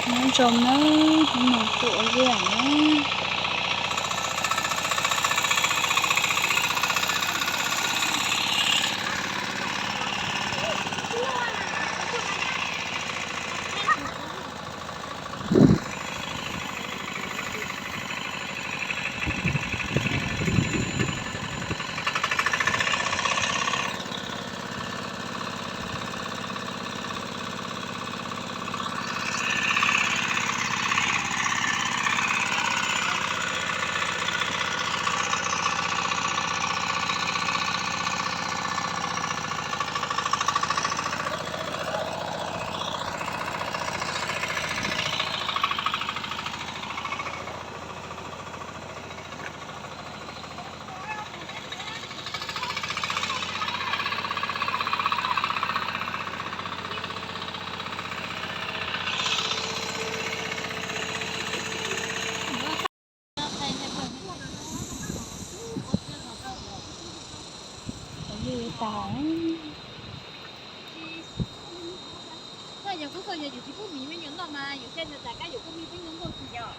Nyob zoo na, hnub no tuaj ua liaj na. Yog kuv txog yog yus tsis pub miv me nyuam noj mas yus xya nyuam tas kab yus pub miv peb nyuam noj tsis yog.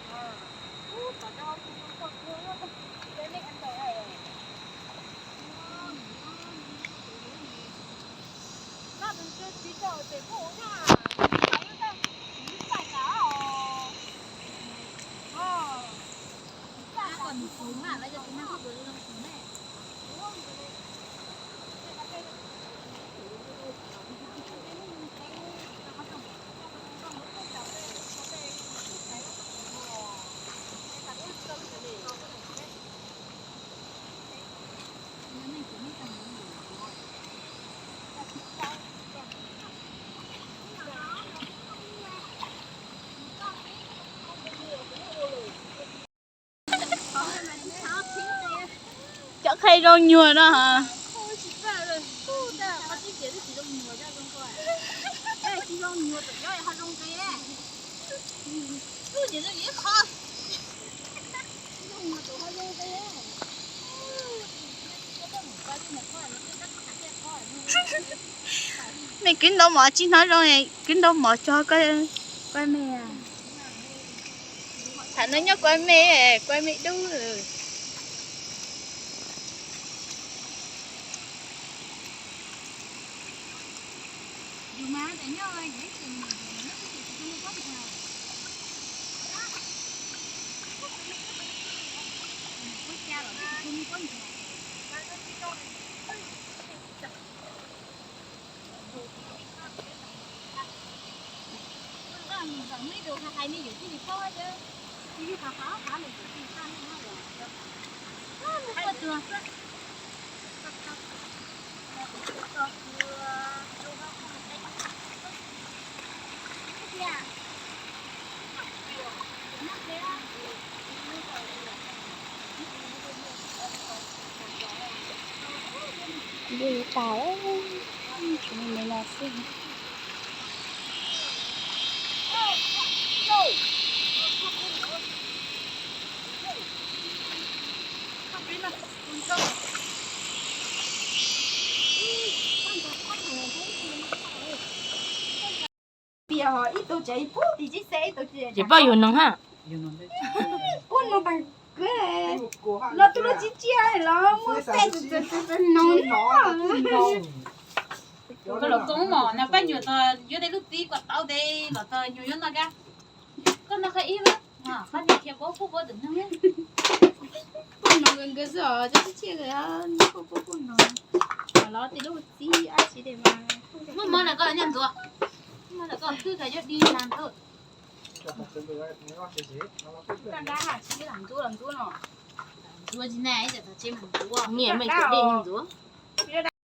Cov qhia zoo nyuag no. Mej kwv ntaus mov tsis hnov zoo, kwv ntaus mov tso koj, koj me. Thaum no nyob kuv me, kuv me dub. Dej tas, tshuav me me no xwb. Ces poj yug noog ha. Pub noog tas, los tus no tsis tsiaj los muaj tej tus noog. Koj los koob mom na, pab nyuam txog yuav tej lub txiv kom tau tes los txog nyuam yuav noj kab. Koj noj qhov ib, pab nyuam khiav pub pub tus noog. Pub noog nkawd xwb os, cov tsis tsiaj nkawd pub pub noog. Los tej lub txiv ab tsi de mas. Muaj mob lawm koj nyob ntxuav, muaj lawm koj twb tau yuav di mas ntxuav. Koj dab has tsis lam ntxuav los ntxuav no. Ntxuav tsis na, ib txhia txog tsev mas ntxuav, niam me ntxuav dej ntxuav.